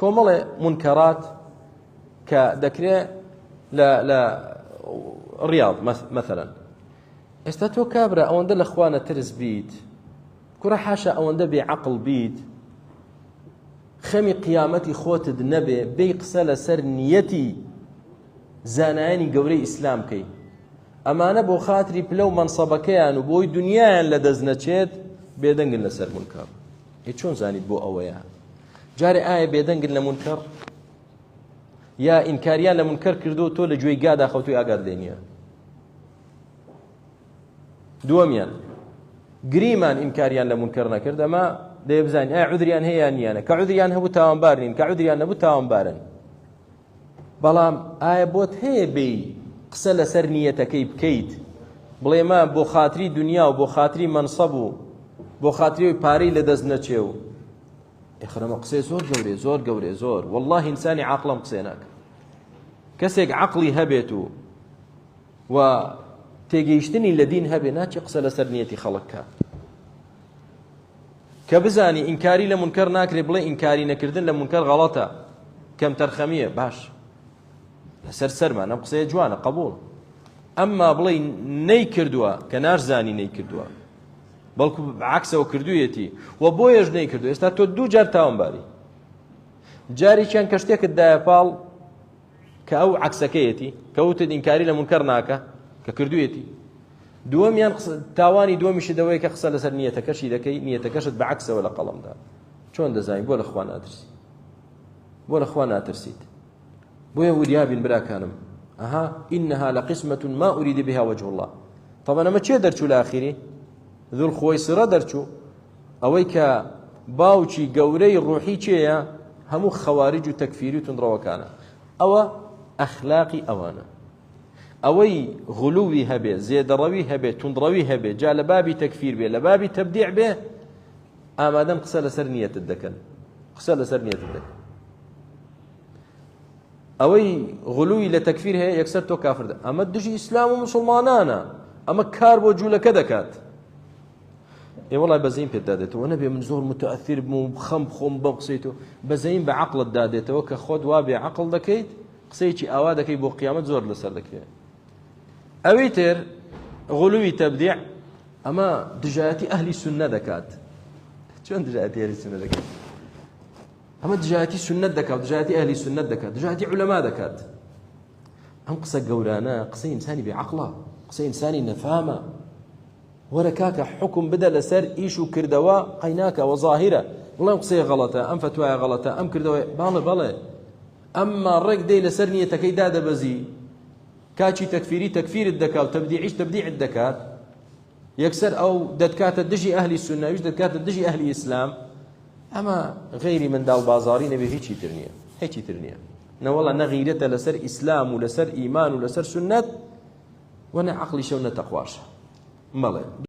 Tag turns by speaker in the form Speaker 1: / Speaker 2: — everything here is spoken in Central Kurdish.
Speaker 1: کۆمەڵێ منکەرات کە دەکرێ لە لە ڕیاض مەثەلەن ئێستا تۆ کابرا ئەوەندە لە خوا نەترس بیت کوڕە حاشا ئەوەندە بێ عەقڵ بیت خەمی قیامەتی خۆتت نەبێ بێی قسە لەسەر نیەتی زانایانی گەورەی ئیسلام بکەی ئەمانە بۆ خاتری پلە و مەنسەبەکەیان و بۆی دنیایان لە دەست نەچێت بێدەنگن لەسەر منکەڕ ئێ چۆن زانیت بۆ ئەوەیە جارێ ئایا بێدەنگن لە منکەڕ یا ئینکاریان لە منکەر کردو تۆ لە گوێی گادا خەوتوی ئاگات لێ نییە دووەمیان گریمان ئینکاریان لە منکەر نەکرد ئەمە دەیە بزانین ئایا عذریان هەیە یان نییانە کە عذریان هەبوو تاوانبار نین کە عذریان نەبوو تاوانبارن بەڵام ئایا بۆت هەیە بێی قسە لەسەر نیەتەکەی بکەیت بڵێ ما بۆ خاتری دنیا و بۆ خاتری مەنسەب و بۆ خاتری پارەی لەدەست نەچێ و ئێخرەمە قسەی زۆر گەورێ زۆر گەورێ زۆر والله ئینسانی عاقڵم قسێ ناکە کەسێک عقلی هەبێت و و تێگەیشتنی لە دین هەبێ ناچێ قسە لەسەر نیەتی خەڵک کا کە بزانی ئینکاری لە منکەر ناکرێ بڵێ ئینکاری نەکردن لە منکەر غەڵەتە کەم تەرخەمیە باش لەسەر سەرمان ئەم قسەیە جوانە قبول ئەمما بڵێ نەی کردووە کە ناشزانی نەی کردووە بەڵکو عکسەوە کردویەتی و بۆیەش نەی کردو ئێستا تۆ دوو جار تاوانباری جارێکیان کە شتێکت دایە پاڵ کە ئەو عەکسەکەیەتی کە وتت ئینکاری لە مونکەر ناکە کە کردویەتی دووەمیان تاوانی دووەمیشی دەوەیە کە قسە لەسەر نیەتەکەشی دەکەی نیەتەکەشت بە عەکسەوە لە قەڵەمدا چۆن دەزانی بۆ لە خوا ناترسی بۆ لە خوا ناترسیت بۆیە وریابین براکانم ئەها إنها لقسمة ما أريد بها وجه الله طبعا ئەمە چێ دەرچوو لە ئاخیری ذو الخويصرة دەرچوو ئەوەی کە باوکی گەورەی ڕوحی کێیە؟ هەموو خەواریج و تەکفیری و توندڕەوەکانە. ئەوە ئەخلاقی ئەوانە. ئەوەی غلووی هەبێ، زێدەڕەوی هەبێ، توندڕەوی هەبێ، جا لە بابی تەکفیر بێ، لە بابی تەبدیع بێ، ئامادەن قسە لەسەر نیەتت دەکەن. قسە لەسەر نیەتت دەکەن. ئەوەی غلووی لە تەکفیر هەیە یەکسەر تۆ کافر دە. ئەمە دژی ئیسلام و مسلمانانە. ئەمە کار بۆ جوولەکە دەکات. ئێ وەڵای بەزەیم پێت دادێتەوە نەبێ من زۆر متەئەثیر بم و خەم بخۆم بەم قسەی تۆ بەزەیم بە عەقڵت دادێتەوە کە خۆت وا بێ عەقڵ دەکەیت قسەیەکی ئاوا دەکەی بۆ قیامەت زۆر لەسەر دەکرێت ئەوی تر غلوی تەبدیع ئەمە دژایەتی ئەهلی سوننە دەکات چۆن دژایەتی ئەهلی سوننە دەکات ئەمە دژایەتی سوننەت دەکات دژایەتی ئەهلی سوننەت دەکات دژایەتی عولەما دەکات ئەم قسە گەورانە قسەی ئینسانی بێ عەقڵە قسەی ئینسانی نەفامە وەرە کاکە حوکم بدە لەسەر ئیش و کردەوە قەیناکە وە زاهیرە بڵێم قسەی غەڵەتە ئەم فەتوایە غەڵەتە ئەم کردەوەی باڵێ بەڵێ ئەمما ڕێک دەی لەسەر نیەتەکەی دادەبەزی کاچی تەکفیری تەکفیرت دەکا و تەبدیعیش تەبدیعت دەکات یەکسەر ئەو دەتکاتە دژی ئەهلی سوننەویش دەتکاتە دژی ئەهلی ئیسلام ئەمە غەیری منداڵ بازاری نەبێ هیچی تر نییە هیچی تر نییە نەوەڵا نەغیرەتە لەسەر ئیسلام و لەسەر ئیمان و لەسەر سوننەت وە نە عەقڵیشە و نە تەقواشە. بەڵێ.